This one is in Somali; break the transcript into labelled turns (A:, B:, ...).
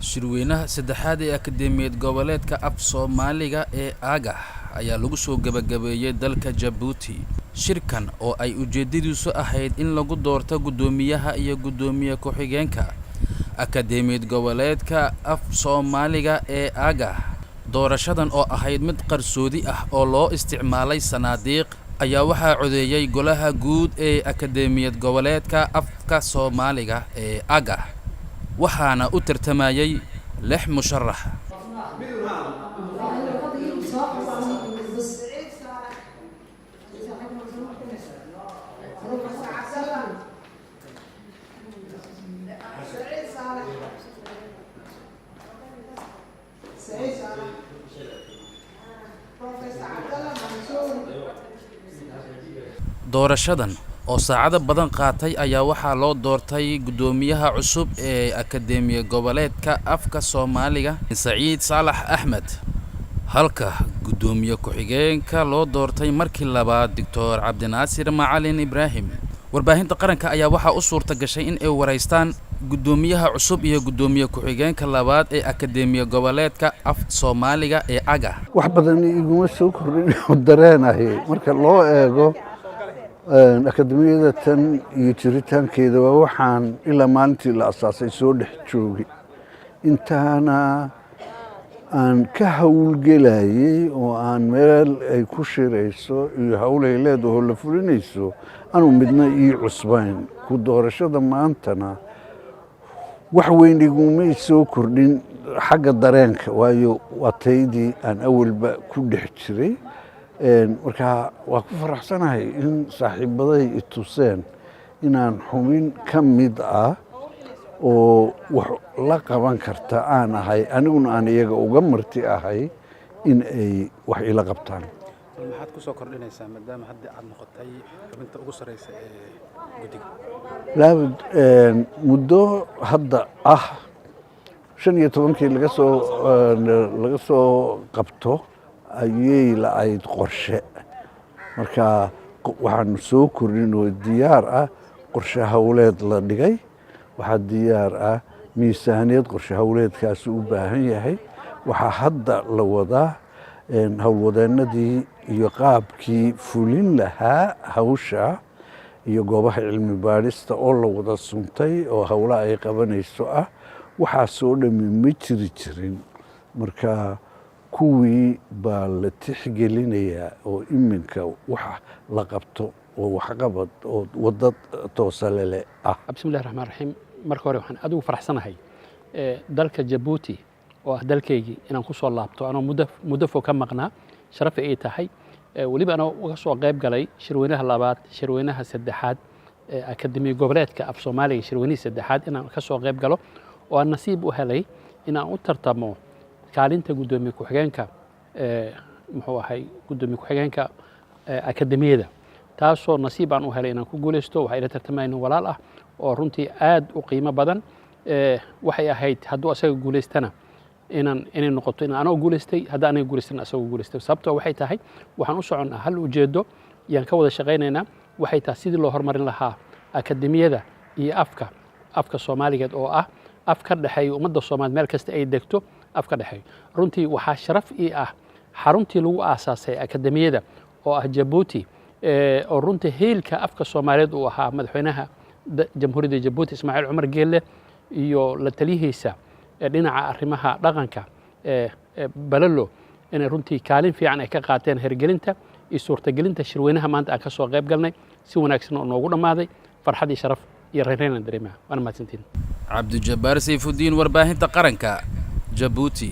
A: Shirweynaha saddexaad ee Akadeemiyad Goboleedka Af Soomaaliga ee AGAH ayaa lagu soo gabagabeeyey dalka Jabuuti. Shirkan oo ay ujeedadiisu ahayd in lagu doorto guddoomiyaha iyo guddoomiye ku-xigeenka Akadeemiyad Goboleedka Af Soomaaliga ee AGAH. Doorashadan oo ahayd mid qarsoodi ah oo loo isticmaalay sanaadiiq ayaa waxaa codeeyey Golaha Guud ee Akadeemiyad Goboleedka Afka Soomaaliga ee AGAH, waxaana u tartamayay lix musharax. Doorashadan oo saacado badan qaatay ayaa waxaa loo doortay guddoomiyaha cusub ee Akadeemiya Goboleedka Afka Soomaaliga, Saciid Saalax Axmed, halka guddoomiye ku-xigeenka loo doortay markii labaad Doctor Cabdinaasir Macalin Ibraahim. Warbaahinta qaranka ayaa waxaa u suurta gashay in ay waraystaan guddoomiyaha cusub iyo guddoomiye ku-xigeenka labaad ee Akadeemiya Goboleedka Af Soomaaliga ee AGAH.
B: Wax badan iguma soo kordhin oo dareenahay marka loo eego akademiyada tan iyo jiritaankeeda. Waa waxaan ilaa maalintii la asaasay soo dhex joogay, intaana aan ka howlgelayey oo aan meel ay ku shirayso iyo howlay leedaho la fulinayso anuu midna ii cusbayn. Ku doorashada maantana wax weyn igumay soo kordhin xagga dareenka, waayo waa taydii aan awalba ku dhex jiray. Marka waa ku faraxsanahay in saaxiibaday i tuseen inaan xubin ka mid ah oo wax la qaban karta aan ahay, aniguna aan iyaga uga marti ahay in ay wax ila qabtaan.
C: Maxaad ku soo kordhinaysaa maadaama hadda aad noqotay xubinta ugu sarreysa ee guddiga?
B: Laabud muddo hadda ah 15-kii laga soo qabto ayay la-ayd qorshe. Marka waxaanu soo kordhin oo diyaar ah qorshe howleed la dhigay, waxaa diyaar ah miisaaniyad qorshe howleedkaasi u baahan yahay, waxaa hadda la wadaa howlwadeennadii iyo qaabkii fulin lahaa hawsha iyo goobaha cilmi baadhista oo la wada suntay oo howlaha ay qabanayso ah. Waxaasoo dhami ma jiri jirin. Marka kuwii baa la tixgelinayaa oo iminka wax la qabto oo waxqabad oo waddo toosalele ah.
D: Bismillahi raxmaan raxiim. Marka hore waxaan aad ugu faraxsanahay dalka Jabuuti oo ah dalkaygii inaan ku soo laabto anoo muddo fog ka maqnaa. Sharaf ay tahay, weliba anoo uga soo qayb galay shirweynaha labaad, shirweynaha saddexaad ee Akademiya Goboleedka Af Soomaaliga, shirweynihii saddexaad inaan ka soo qayb galo oo aan nasiib u helay inaan u tartamo kaalinta guddoomiye ku-xigeenka, muxuu ahay, guddoomiye ku-xigeenka akademiyada, taasoo nasiib aan u helay inaan ku guuleysto. Waxaa ila tartamaya nin walaal ah oo runtii aad u qiimo badan. Waxay ahayd hadduu asaga guuleystana inay noqoto in anoo guuleystay, hadda aniga guuleystana asagoo guuleystay. Sababtoo waxay tahay waxaan u soconnaa hal ujeedo yaan ka wada shaqaynaynaa. Waxay tahay sidii loo horumarin lahaa akademiyada iyo afka Soomaaligeed oo ah af ka dhexeeya ummadda Soomaaliyed meel kasta ay degto, af ka dhexeeyo. Runtii waxaa sharaf ii ah xaruntii lagu aasaasay akademiyada oo ah Jabuuti, oo runtii hiilka afka Soomaaliyeed uu ahaa madaxweynaha Jamhuuriyadda Jabuuti, Ismaaciil Cumar Geelle, iyo la taliyihiisa dhinaca arrimaha dhaqanka, Balalo, inay runtii kaalin fiican ay ka qaateen hirgelinta iyo suurtagelinta shirweynaha maanta aan ka soo qayb galnay, si wanaagsan oo noogu dhammaaday. Farxad iyo sharaf iyo reynreynaan dareemaha. Waana mahadsantiin.
A: Cabdijabbaar Sayfudiin, Warbaahinta Qaranka, Jabuuti.